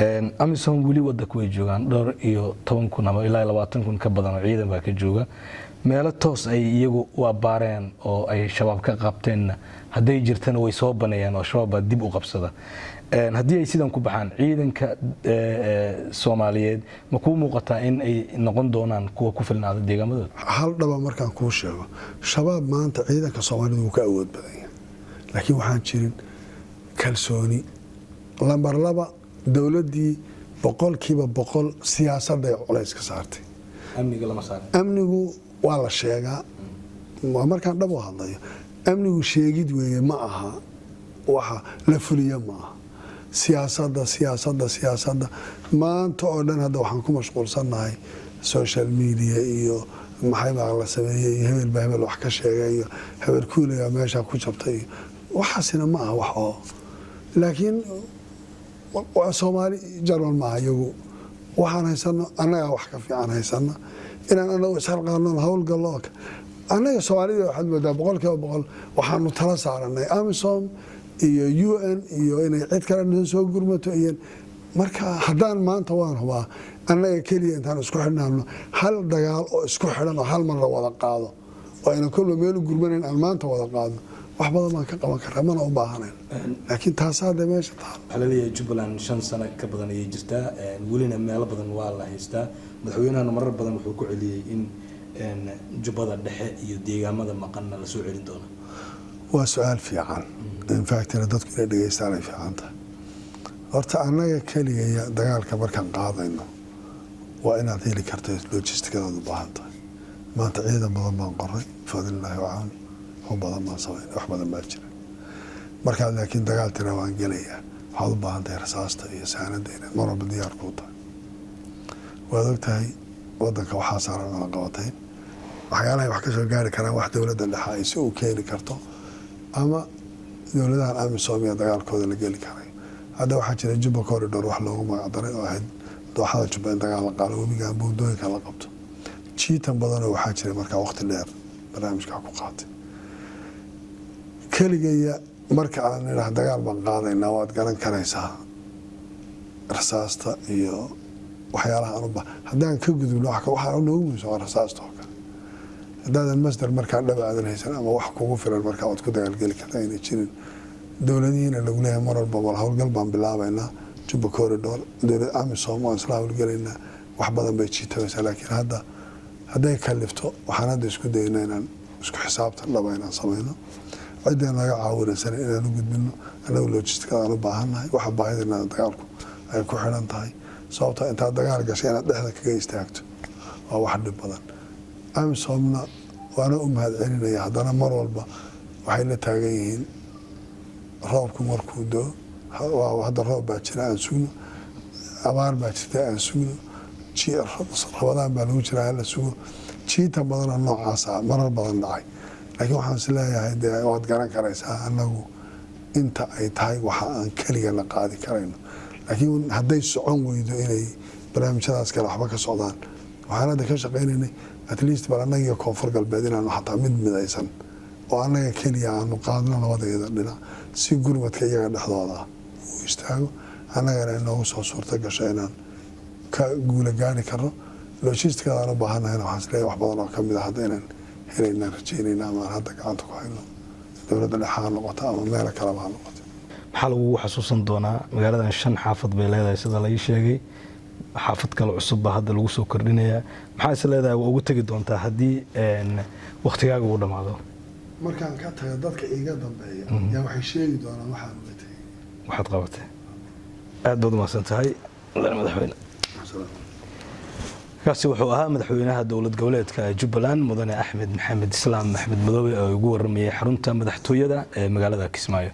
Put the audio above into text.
AMISOM weli wadanku way joogaan, dhowr iyo toban kun ama ilaa 20,000 ka badan oo ciidan baa ka jooga. Meelo toos ay iyagu u abbaareen oo ay Shabaab ka qabteenna hadday jirtana way soo baneeyaan oo Shabaab baa dib u qabsada. Haddii ay sidan ku baxaan ciidanka Soomaaliyeed, ma kuu muuqataa in ay noqon doonaan kuwa ku filnaada deegaamadooda? Hal dhaba markaan kuu sheego, Shabaab maanta ciidanka Soomaalida wuu ka awood badan yahay, laakiin waxaan jirin kalsooni. Lambar laba, dowladdii 100% siyaasadday culays ka saartay. Amniga lama saarin. Amnigu waa la sheegaa. Waa markaan dhab u hadlayo, amnigu sheegid weeye, ma aha waxa la fuliya, ma aha. Siyaasadda, siyaasadda, siyaasadda. Maanta oo dhan hadda waxaan ku mashquulsannahay social media iyo maxay baa la sameeyey iyo hebel baa hebel wax ka sheegay iyo hebel kuuligaa meeshaa ku jabtay iyo waxaasina ma aha wax oo. Laakiin waa Soomaali, Jarmal maaha iyagu. Waxaan haysano annagaa wax ka fiican haysana, inaan anagu isxilqaano, howlgallo. Annaga Soomaalida waxaad moodaa 100% waxaanu tala saaranay AMISOM iyo UN iyo inay cid kale noo soo gurmato. Iyo marka haddaan maanta waan hubaa, annaga keliya intaan isku xidhnaano, hal dagaal oo isku xidhan oo hal mar la wada qaado oo ayna kolba meel u gurmanayn aan maanta wada qaadno, wax badan baan ka qaban karaa, mana u baahanayn. Laakiin taasaa de meesha taal. Waxaa laleeyahay Jubbaland 5 sano ka badan ayay jirtaa, welina meelo badan waa la haystaa. Madaxweynahana marar badan wuxuu ku celiyey in Jubbada Dhexe iyo deegaamada maqanna lasoo celin doono. Waa su-aal fiican, in fact-ina dadku inay dhegeystaan ay fiican tahay. Horta annaga keligaya dagaalka markaan qaadayno waa inaad heli karto logistic-adaad u baahan tahay. Maanta ciidan badan baan qoray, fadlilaahi wacawni, hub badan baan samaynay, wax badan baa jira. Markaad laakiin dagaal tira waan gelayaa, waxaad u baahan tahay rasaasta iyo saanada inaad mar walba diyaar kuu tahay. Waad og tahay wadanka waxaa saaran cunaqabatayn, waxyaalahay wax kasoo gaari karaan, wax dowladda dhexe ay si u keeni karto ama dowladahan AMISOM iyo dagaalkooda la geli karay. Hadda waxaa jira Jubba Corridor wax loogu magacdaray oo ahayd dooxada Jubba in dagaal la qaado, webiga buundooyinka la qabto. Jiitan badanoo waxaa jira markaa waqti dheer barnaamijkaa ku qaatay. Keligaya marka aan idhaah dagaal baan qaadaynaa, waad garan karaysaa rasaasta iyo waxyaalaha aan u ba haddaan ka gudubno. Waxaa noogu muhiimsan waa rasaasta oo kale. Haddaadan masdar markaa dhaba aadan haysan ama wax kugu filan markaa waad ku dagaalgeli karta ayna jirin, dowladihiina lagu leeyahay mar walba wal howlgal baan bilaabaynaa, Jubba Corridor, dowlad AMISOM waan isla howlgelaynaa, wax badan bay jiitabaysaa. Laakiin hadda hadday kalifto, waxaan hadda isku daynaa inaan isku xisaabtan dhaba inaan samayno, ciddaan naga caawinaysana inaan u gudbino. Annagu logistic-ada aan u baahannahay, waxa baahidana dagaalku ay ku xidhan tahay, sababta intaad dagaal gashay inaad dhexda kaga istaagto waa wax dhib badan. AMISOMna waana u mahad celinaya. Haddana mar walba waxay la taagan yihiin roobku markuu doo, hadda roob baa jira aan sugno, abaar baa jirta aan sugno, Rabadaan baa lagu jiraa hala sugo. Jiita badanoo noocaasa marar badan dhacay. Laakiin waxaan is leeyahay dee waad garan karaysaa anagu inta ay tahay waxa aan keligana qaadi karayno. Laakiin hadday socon weydo inay barnaamijyadaas kale waxba ka socdaan, waxaan hadda ka shaqaynaynay at least bal annagiyo Koonfur Galbeed inaanu xataa mid midaysan oo annaga keliya aanu qaadno labadeeda dhinac, si gurmadka iyaga dhexdooda uu istaago, annagana inoogu soo suurta gasho inaan ka guula gaari karno. Logistic-adaan u baahannahayna waxaan isleeyahay wax badan oo kamid a hadda inaan helaynaan rajaynayna ama aan hadda gacanta ku hayno, dowladda dhexe ha noqoto ama meelo kaleba ha noqoto. Maxaa lagugu xasuusan doonaa? Magaaladan shan xaafad bay leedahay sida la ii sheegay, xaafad kale cusub baa hadda lagu soo kordhinayaa. Maxaa is leedahay waa ugu tegi doontaa haddii waktigaaga uu dhammaado? Markaan ka tago, dadka iiga dambeeya yaa waxay sheegi doonaan waxaan uga tegay. Waxaad qabatay. Aad baad umahadsan tahay, mudane madaxweyne. Kaasi wuxuu ahaa madaxweynaha dowlad goboleedka Jubbaland, mudane Axmed Maxamed Islaam Axmed Madoobe, oo ugu waramayay xarunta madaxtooyada ee magaalada Kismaayo.